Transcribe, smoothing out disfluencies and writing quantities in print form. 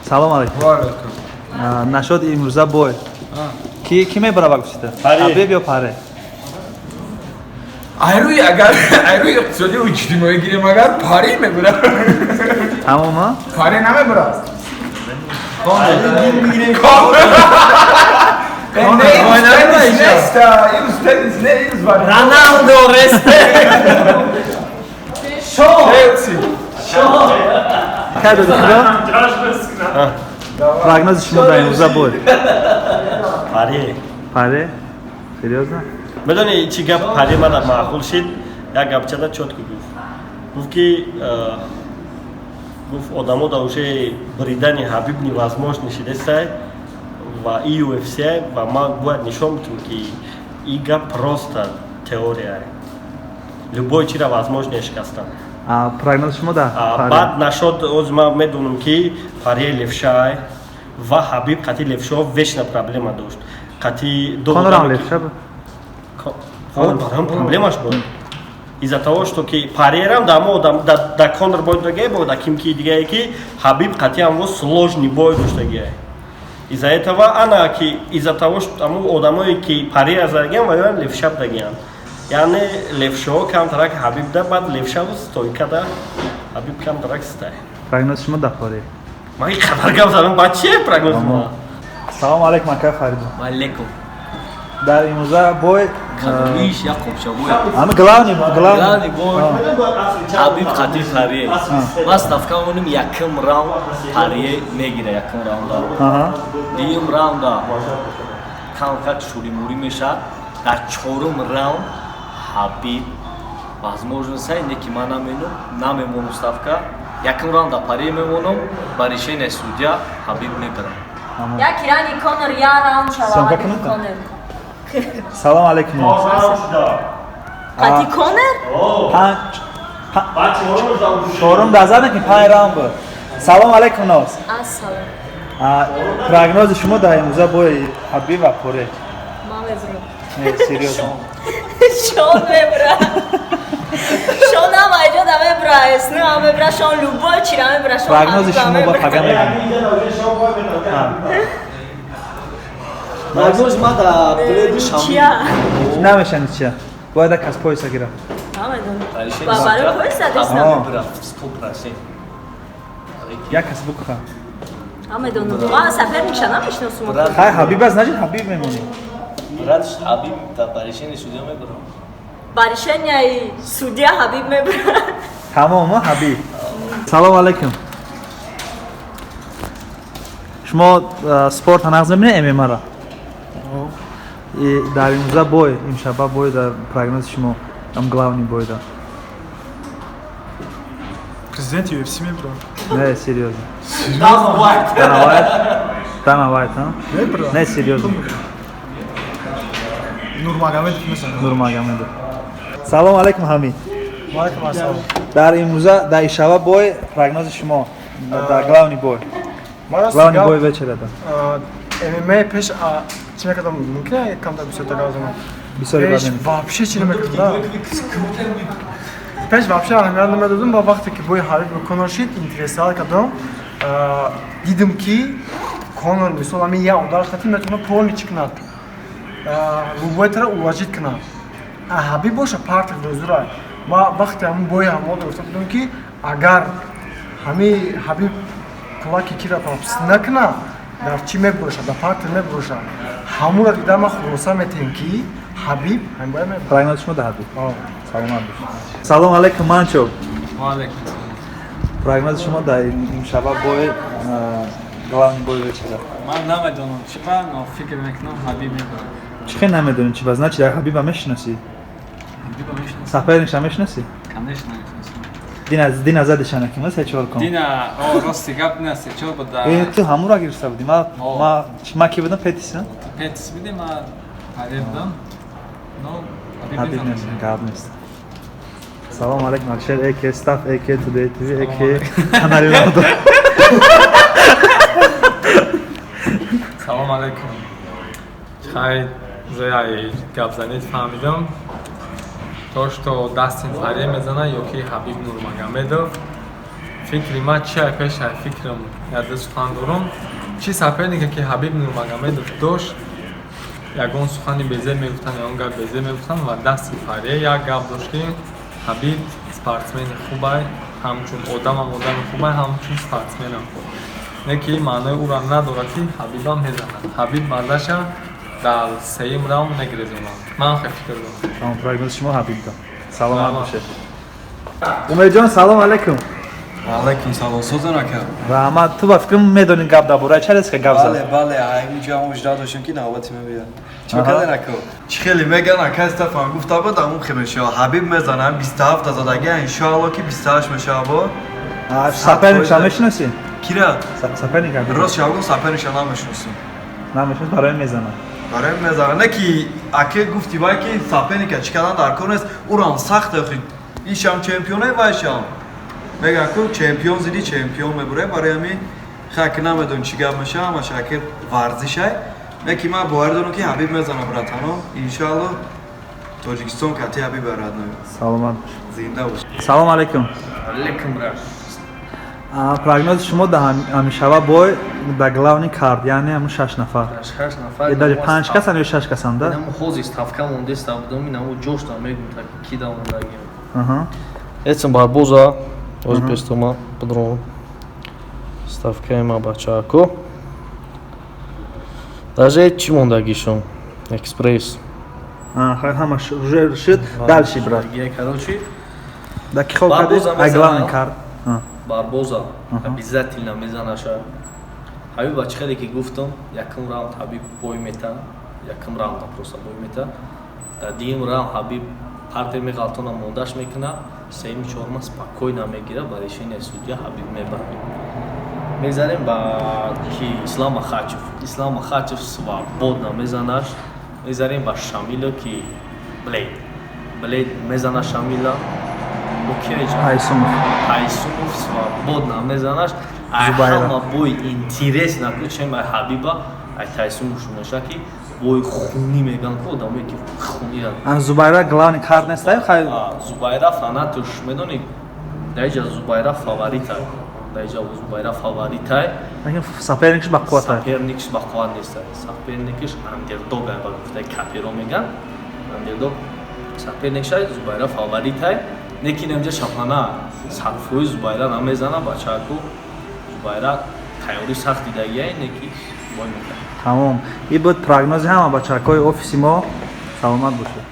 Салом алейкум. Ва алейкум. Нашод имрӯза бой. Ки мебара ба гуфтита? Ҳабиб ё Паре? Айрӯи агар айрӯи иқтисодию иҷтимоӣ гирем, агар Паре мебурад. Тамома? Паре намебурад. Роналдо, респект. Челси. Кай доди худо? Прогнози шумо дар имрӯза бой? Паре. Паре? Серьёзно? Медони, чӣ гап Паре мана маъқул шид? Як гапчада чётко гуфт. Гуфт ки гуфт, одамо да уже бридани Ҳабиб невозможно шидестай ва и UFC ва ман бояд нишон битум, ки и гап просто теория, любой чира возможно шикастан. Прогнози шумо да? Баъд нашод оз ман медонам, ки Паре левшай ва Ҳабиб қати левшо вечно проблема дошт. Қати Конорам левша буд. Барам проблемаш буд из-за того, что ки Парерам дамо одам да Конор бой дагае бо да ким ки дигае, ки Ҳабиб қати ҳамво сложный бой доштагие. Из-за этого ана ки из-за того, что аму одамое ки Парера задагиан ва ёам левша дагиан, яъне левшаҳо камтарак Ҳабиб да, баъд левшаву стойкада Ҳабиб камтарак стай. Прогнози шумо да Паре? Ман ин қадар гап задам, баъд чие прогнози ма? Салом алейкум, ака Фаридун. Алейкум. Дар имрӯза бой? Кадомиш, як қопшабой? Ами главный, главный. Главный бой Ҳабиб қати Паре. Ман ставка монем, якум раунд Паре мегира, якум раунда. Дуюм раунда камкак шуримурӣ мешавад. Дар чорум раунд Ҳабиб возможность не ки ман наменум, намемонум ставка. Якум раунда Паре мемонам, ба решение судья Ҳабиб мебарам. Як рани Конор я раунд шава. Конор. Салом алейкум. Қати Конор? Чорум даза ки панҷ раунд буд. Салом алейкум, Ноз. Ассалом. Прогнози шумо дар имрӯза бои Ҳабиб ва Поре? Ман мебурам. Не, серьёзно. Шон мебура. Шон ҳама иҷо да мебура, эсну ҳам мебура, шон любой чира мебура, шон. Прогнози шумо ба пага мегӯям. Прогноз ма да пледи шамил. Намешани чия? Бояд як кас пояса гирам. Барои пояса дестам. 100%. Як кас букха. Намедонам. Ман соперникша намешиносум. Хай, Ҳабиб аст, значит, Ҳабиб мемонӣ. Брат, Ҳабиб да ба решение судья мебарам. Ба решенияи судья Ҳабиб мебарад. Тамом, Ҳабиб. Салом алейкум. Шумо спорта нағз мебинед, ММА-ра? Дар имрӯза бой, имшаба бой, дар прогнози шумо ам главный бой да? Президент UFC мебурад. Не, серьёзно. Дана Вайт. Дана Вайт, а? Мебурад. Не, серьёзно. Нурмагомедов мезанад. Нурмагомедов. Салом алейкум, Ҳамид. Ва алейкум ассалом. Дар имрӯза, дар ишава бой, прогнози шумо дар главный бой? Главный бой вечера да. ММА пеш чӣ мекардам, мумкин камтар бисёртар гап занам? Бисёри. Пеш вообще чӣ намекардам, пеш вообще аҳамият намедодам. Ба вақте ки бои Ҳабиб ба Конор шид, интересовать кардам, дидам, ки Конор мисол ҳамин як удар хати метавонад полный чӣ кунад, любой тара уложить кунад. Ҳабиб боша партер дозура. Ма вақте ҳамин бои ҳамода гуфта будам, ки агар ҳами Ҳабиб кулаки кира пропуск накунад, дар чӣ мебуроша, дар партер мебуроша. Ҳамуро дида ман хулоса метиҳем, ки Ҳабиб ҳамин бояд мебурад. Прогнози шумо да Ҳабиб. Саломат бошед. Салом алейкум, Манчо. Ва алейкум. Прогнози шумо дар имшаба бой, главный бой вечера? Ман намедонам чӣ ба, но фикр мекунам, Ҳабиб мебарад. Чӣ хел намедонӣ чӣ ба? Значит, Ҳабиба мешиносӣ? Ҳабиба мешиносам. Соперникша мешиносӣ? Конечно, мешиносам. Дина задишана ким се чор кун. Дина, о, рости гап, дина се чор буд. Э, ту ҳамура гирифта будӣ. Ма ки будам, Петис? Петис будӣ, ма Паре будам. Но Ҳабиб нест, гап нест. Салом алейкум, Алишер, АК стаф, АК Today TV, АК канали Лондон. Салом алейкум. Хай, уже гап занид фаҳмидам. То, что Дастин Паре мезана ё ки Ҳабиб Нурмагомедов. Фикри ман чи ай, пеш ай фикрам яде сухан дорам. Чи сопернике ки Ҳабиб Нурмагомедов дошт, ягон сухани безеб мегуфтанд, ягон гап безеб мегуфтанд ва дасти Парье як гап дошт, ки Ҳабиб спортсмени хубай, ҳамчун одамам одами хубай, ҳамчун спортсменам. Не ки маънои ӯро надорад, ки Ҳабибам мезанад. Ҳабиб мазаша дар сеюм раунд мегирезонад. Ман хел фикр дорам. Тамом, прогнози шумо Ҳабиб да. Саломат бошед. Умедҷон, салом алейкум. Алайкум салом, созон ака. Раҳмат. Ту ба фикрам медонӣ гап дар бораи ча рест ка гап Бале, зад. Бале, ҳаминҷо ҳам жда доштем, ки навбати ма биёд. Чӣ карден, ака? Чӣ хеле меган, ака Стефан гуфта буд, ҳамун хел мешава. Ҳабиб мезана, 27 задагӣ, иншоалло ки 28 мешава бо. Соперникша мешиносӣ? Кира? Соперник Ҳабиб. Рост шавгум, соперникша намешиносам. Намешиносӣ, барои мезанад. Барои мезана. Не ки аке гуфти вай ки соперника чӣ кардан дар кор нест, урам сахт охи. Ишам чемпионе, вайшам. Меган ку чемпион зиди чемпион мебуре, барои ҳамин хак намедон чӣ гап меша, ҳамаш аке варзишай. Не ки ман боварӣ дорам, ки Ҳабиб мезана, братано. Иншоалло Тоҷикистон кати Ҳабиб барад. Саломат бош. Зинда бош. Салом алейкум. Алейкум, брат. Прогнози шумо да ҳамишава бой да главный кард, яъне ҳамун шаш нафар. Шаш нафар. Э, даже панҷ касан ё шаш касан да? Инаму ҳози ставка мондеста будам, инаму ҷошта мегум, та ки да мондагим. Эдсон Барбоза, ози пестома подром. Ставкаи ма, бачаако. Даже чӣ мондагишон? Экспресс. Хай, ҳамаш уже шуд. Дальше, брат. Короче, Да ки хоб кардӣ? Барбоза Ай главный мезанам. кард. Барбоза обязательно мезанаша. Ҳабиб ба чӣ хеле ки гуфтам, якум раунд Ҳабиб бой мета, якум раунд просто бой мета. Дар дуюм раунд Ҳабиб партер меғалтона, мондаш мекуна, сеюм, чорма спокойно мегира, ба решение судья Ҳабиб мебарад. Мегзарем ба ки Ислам Махачев. Ислам Махачев свободно мезанаш. Мегзарем ба Шамило, ки Блейд. Блейд мезана Шамила. Окей, Айсумов. Айсумов свободно мезанаш. Ай Зубайра. ҳама бой интересно ку чем ай Ҳабиба, ай Тайсумов меша, ки бой хуни меган ку одамое ки хунира. Ан Зубайра главный кард нест, ай хай. Зубайра фанатуш медонӣ, даиҷа Зубайра фаворитай. Даиҷа Зубайра фаворитай. Лекин соперникш ба қувват ай. Соперникш ба қувват нест. Соперникш андердог ай, ба гуфтаи каперо меган. Андердог соперникш ай, Зубайра фаворитай. Лекин инҷа шапана 100% Зубайра намезана, бачаку. Зубайра тайёри сахт дидагиай, неки бой мекунад. Тамом. И буд прогнози ҳама бачакҳои офиси мо. Саломат бошед.